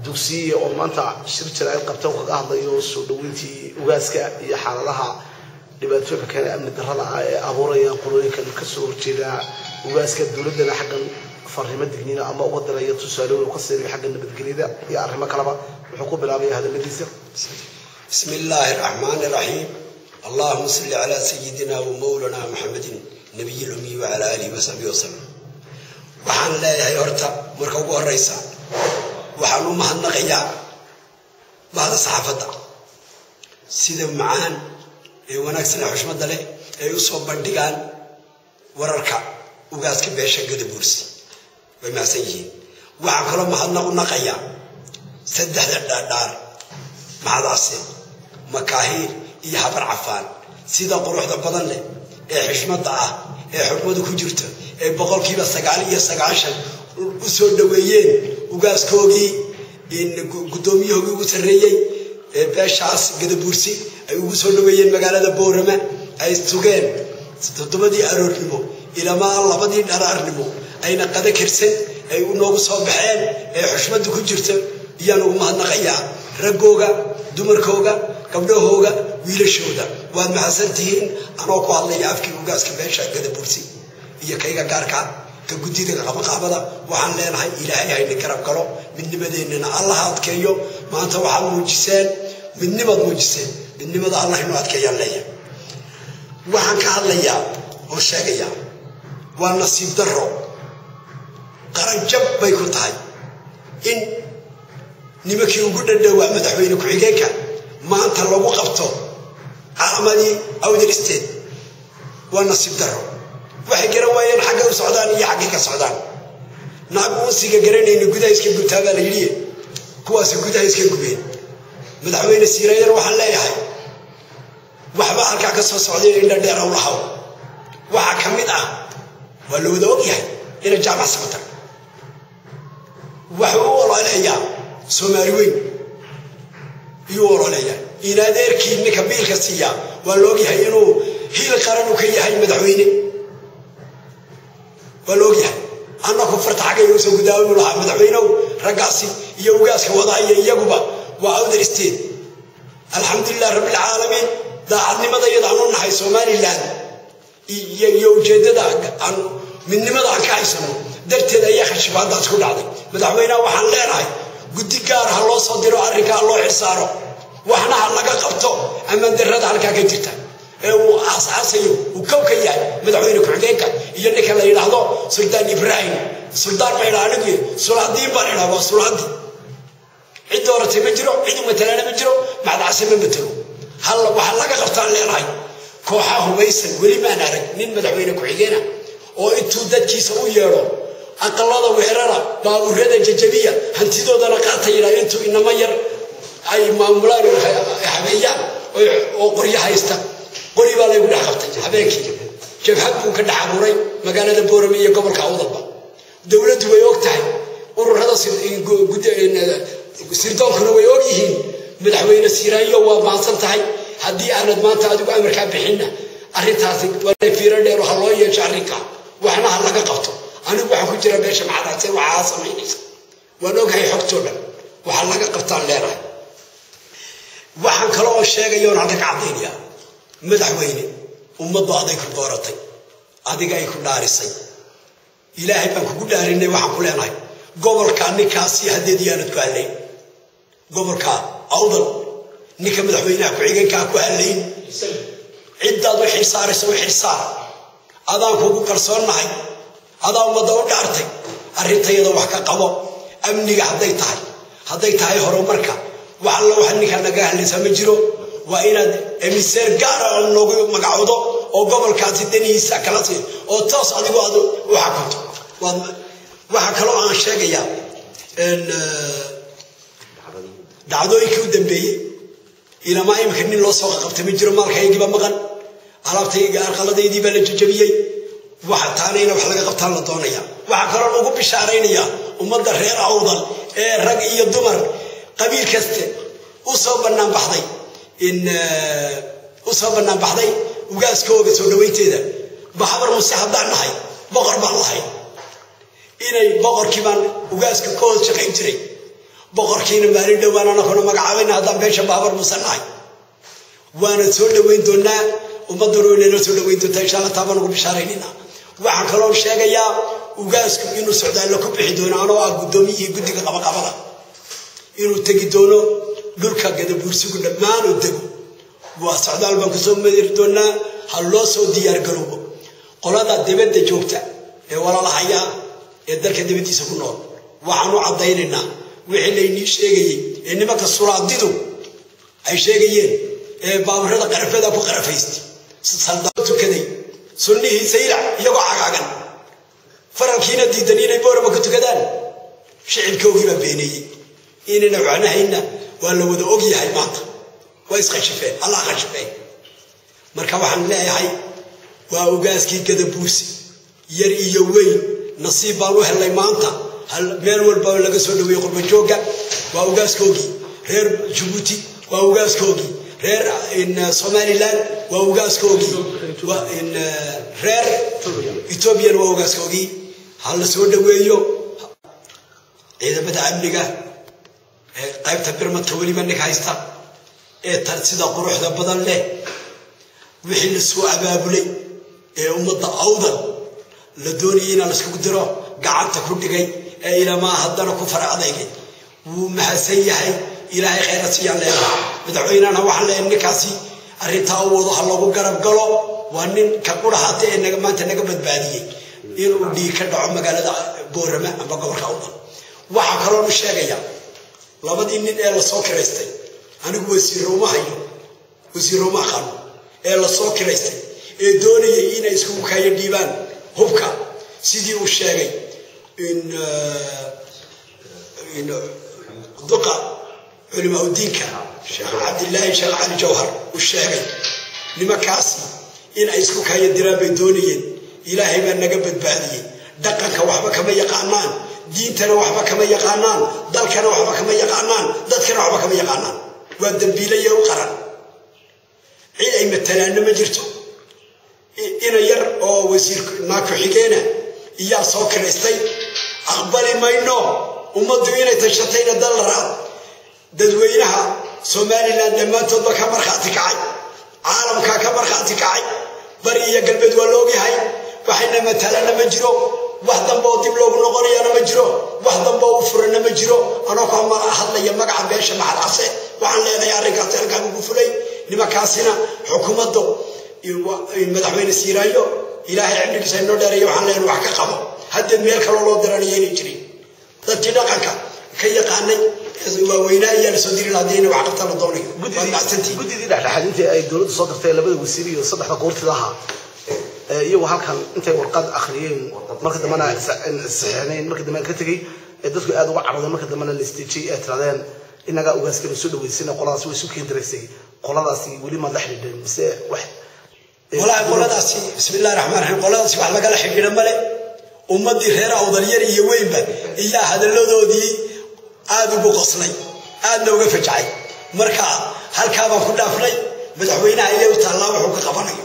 Dugsiye oo maanta shir jaraa'id qabta oo kaga hadlayo soo dhaweyntii ugaaska iyo xaaladaha dhibaatooyinka keenay amni darrada ah ee abuurayaan qolooyinkan kasoo horjeeda ugaaska, dowladdana xaggan fariimo digniina ama uga diraya tusaalooyin uu ka siinayo xagga nabadgelyada iyo arrimo kaleba. Wuxuu ku bilaabaya hadaladiisa: بسم الله الرحمن الرحيم، اللهم صل على سيدنا ومولانا محمد نبي الأمي وعلى آله وصحبه وسلم. Waxaan leeyahay horta marka ugu horeysa waxaan u mahadnaqayaa bahda saxaafadda sida macaan ee wanaagsan ee xushmadda leh ay u soo bandhigaan wararka ugaaska beesha Gadabuursi. Way mahadsan yihiin. Waxaan kaloo mahadnaq u naqayaa saddexda dhaadhaar, Maxadcase, Makaahiir iyo Habar Cafaan, sida quruxda badan leh ee xishmadda ah ee xurmadu ku jirto ee 99% u soo dhaweeyeen ugaaskoogii, guddoomiyahoogii ugu sarreeyey ee beeshaas Gadabuursi ay ugu soo dhaweeyeen magaalada Boorama, ay sugeen 7dii aroornimo ilamaa 2dii dharaarnimo, ayna qada karsan ay noogu soo baxeen ee xushmadda ku jirta iyaan ugu mahadnaqayaa. Raggooga, dumarkooga, gabdhahooga, wiilashooda, waad mahadsantihiin. Anoo ku hadlaya afkii ugaaska beesha Gadabuursi iyo kayga gaarka, ka guddida qabaqaabada, waxaan leenahay Ilaahay hayna garab galo, midnimadeennana Allaha adkeeyo. Maanta waxaad muujiseen midnimaad muujiseen, midnimada Allah inuu adkeeyaan leeyahay. Waxaan ka hadlayaa oo sheegayaa waa nasiib darro, qaranjab bay ku tahay in nimankii ugu dhadhowaa madaxweyne ku-xigeenka maanta lagu qabto calamadii Awdal State. Waa nasiib darro. Waxay garan waayeen xaggay u socdaan iyo xaggay ka socdaan. Naag unsiga garanayna gudaha iska gubtaa baa la yidhi, kuwaasi gudaha iska gubeen. Madaxweyne Siiraayana waxaan leeyahay waxba halkaa ka soo socday indha dheer howlahaw. Waxaa ka mid ah, waa la wada ogyahay, ina Jaamac Samatar waxuu u ololeeyaa Soomaali weyn iyuu ololeeyaa. In adeerkii ninka biilka siiyaa waa la ogyahay inuu hiil qaran uu ka yahay madaxweyne, waa la ogyahay. Annaku farta xaggay usoo gudaawinu lahaa madaxweynehu. Raggaasi iyo ugaaska wadaa iyo iyaguba waa Awdal State. Alxamdulilah rabbilcaalamiin, daacadnimada iyada aanu nahay Somaliland iyo ujeeddada aan midnimada aan ka haysano darteed ayaa khashifaadaas ku dhacday. Madaxweynaha waxaan leenahay guddi gaar ha loo soo diro, arrinka ha loo xilsaaro, waxna ha laga qabto amaan darrada halkaa ka jirta ee uu aasaasayo, uu kow ka yahay madaxweyne ku-xigeenka iyo ninka la yidhaahdo Suldaan Ibraahim. Suldaan ma idhaa anigu, sulaadiin baan idhaa, waa sulaadi. Cid dooratay ma jiro, cid u matalaana ma jiro, Macdacase ma matalo. Waxaa laga qabtaan leenahay kooxaha hubaysan. Weli maan arag nin madaxweyne ku-xigeena oo intuu dadkiisa u yeedho aqalada weerara, baabuurada jajabiya, hantidoodana qaata yidhaa. Intuu inamo yar ay maamulaan, habeeyaan oo qoryo haysta, qori baa laygu dhex qabtay habeenkii. Jabhad buu ka dhex abuuray magaalada Boorame iyo gobolka Awdalba. Dowladdu way og tahay, ururada sirdoonkuna way og yihiin. Madaxweyne Siiraanyo, waa maadsan tahay. Haddii aanad maanta adigu amarkaa bixinna, arrintaasi waa fiiro dheer ha loo yeesho arrinka, waxna ha laga qabto. Anigu waxaan ku jira beesha Macadaase, waxaa samaynaysa waan ogahay, xogtoo dhan waxaa laga qabtaan leenahay. Waxaan kale oo sheegaya oon halka ka caddaynaya, madaxweyne, ummaddu aday ku dooratay, adiga ay ku dhaarisay. Ilaahay baan kugu dhaarinay, waxaan ku leenahay gobolkaa ninkaasi haddeed yaanad ku hadlayn, gobolka Awdal ninka madaxweynaha ku-xigeenkaa ku hadlayn. Ciddaad u xilsaaraysa u xilsaar, adaan kugu kalsoonnahay, adaa ummadda u dhaartay. Arrintayada wax ka qabo, amniga hadday tahay, hadday tahay horumarka, wax alla waxa ninkaa naga hadlaysaa ma jiro. Waa inaad emissary gaara noogu magacowdo oo gobolkaasi danihiisa kala sii oo toos adigu aad u xakunto. Waxaa kaloo aan sheegayaa dhacdooyinkii u dambeeyey ilamaa imika nin loo soo qabtay ma jiro. Maalkaygiiba maqan, alaabtayga arqaladaydii baa la jajabiyey. Waxa taanayna wax laga qabtaan la doonaya. Waxaa kaloo ugu bishaaraynayaa ummadda reer Awdal ee rag iyo dumar qabiil kaste u soo bannaan baxday in u soo bannaan baxday ugaaskooga soo dhaweynteeda. Baxabar Muse haddaan nahay, boqor baan lahay, inay boqorkii baan ugaaska ka hoos shaqayn jiray. Boqorkiina maalin dhowaan anakuna magacaabayna haddaan beesha Bahabar Muuse nahay, waana soo dhaweyn doonaa, ummadduna waynala soo dhaweyn doontaa insha Allah. Taabaan ugu bishaaraynayna. Waxaan kaloo sheegayaa ugaasku inuu socdaallo ku bixi doono, anoo ah guddoomiyihii guddiga qabaqabada, inuu tegi doono dhulka Gadabuursigu dhammaan uu dego. Waa socdaal baan kusoo madiri doonaa, ha loo soo diyaargaroobo. Qolada dibadda joogta ee walaalahayaa ee dalka dibaddiisa ku nool, waxaan u caddaynaynaa wixii laynii sheegayey ee nimanka suraadidu ay sheegayeen ee baaburada qarafada ku qarafaystay, saldao tukaday sunnihii Saylac iyagoo cagaagan, faralkiina diidan inay Boorama ku tukadaan. Shicibkoogii baa beeneeyey inayna waxnahayna, waa la wada og yahay. Maanta waa iskhashifeen, Allah khashifeen. Marka waxaan leeyahay waa ugaaskii Gadabuursi, yar iyo weyn nasiib baan u helnay maanta. Meel walba laga soo dhaweeyey qurbajoogga waa ugaaskoogii, reer Jabuuti waa ugaaskoogii, reer Somaliland waa ugaaskoogii, reer Etoobiyana waa ugaaskoogii. Ha la soo dhaweeyo. Ciidamada amniga ee qaybta birmadka weliba ninka haysta ee tan sida quruxda badan leh wixii la soo abaabulay ee ummadda Awdal la doonayay inaan laiskugu diro gacanta ku dhigay ee ilamaa haddana ku fara adaygay, wuu mahadsan yahay. Ilaahay khayra siiyaan leenahay. Madaxweynehana waxaan leenahay ninkaasi arrintaa u wado ha lagu garab galo. Waa nin ka qurahaata ee naga maanta naga badbaadiyey inuu dhiig ka dhaco magaalada Boorama amba gobolka Awdal. Waxaa kaloonu sheegaya labadii nin ee lasoo kiraystay, anigu wasiirro uma hayo, wasiirro uma aqaano, ee lasoo kiraystay ee doonayay inay iskugu kaayo dhiibaan hubka sidii uu sheegay in duqa culimaa udiinka Sheekh Cabdilaahi Sheekh Cali Jawhar uu sheegay, nimankaasi in ay isku kaayo diraan bay doonayeen. Ilaahay baa naga badbaadiyey. Dhaqanka waxba kama yaqaanaan, diintana waxba kama yaqaanaan, dalkana waxba kama yaqaanaan, dadkana waxba kama yaqaanaan. Waa dambiilaye u qaran, cid ay matalaanna ma jirto. Ina yar oo wasiir naa ku-xigeena iyaa soo kiraystay. Aqbali mayno. Ummaddu inay tashatayna dal raad dadweynaha Somaliland dhammaantoodba ka markhaati kacay, caalamkaa ka markhaati kacay, bari iyo galbeed waa laogyahay. Waxayna matalana ma jiro, wax dambe oo dib loogu noqonayana ma jiro, wax dambe oo u furana ma jiro. Anoo ka hadlaya magaca beesha Maxal Case, waxaan leenahay arrinkaasi halkaan ugu fulay nimankaasina. Xukuumaddu, madaxweyne Siiraayo, Ilaahay cimrigiisa inoo dheereeya, waxaan leenahay wax ka qabo. Haddee meel kaloo loo diranaya inay jirin, dadkii dhaqanka ka yaqaanay waaweynaa ayaa lasoo diri lahaa haddii wax qabta la doonayo. Waad mahadsantihiin. Guddidii dhexdhexaadintii ay dowladdu soo dirtay, labada wasiir iyo saddexda goortida ahaa, iyagu halkan intay warqad akhriyeen marka dambena saxeexnayn, marka dambena ka tegey ee dadku aad uga carooday, marka dambena la isteejiyey ee tirahdeen inagaa ugaaskana soo dhaweysana, qoladaasi way isu keen diraysay. Qoladaasi weli maad la xidhiidheen mise wax? Walaahi qoladaasi, bismi illahi raxmaan raxiim, qoladaasi wax lagala xidhiidha male. Ummaddii reer Awdal yar iyo weynba iyaa hadalladoodii aada ugu qoslay, aadna uga fajacay. Marka halkaa baan ku dhaafnay. Madaxweynaha ilay u taallaa wuxuu ka qabanayo.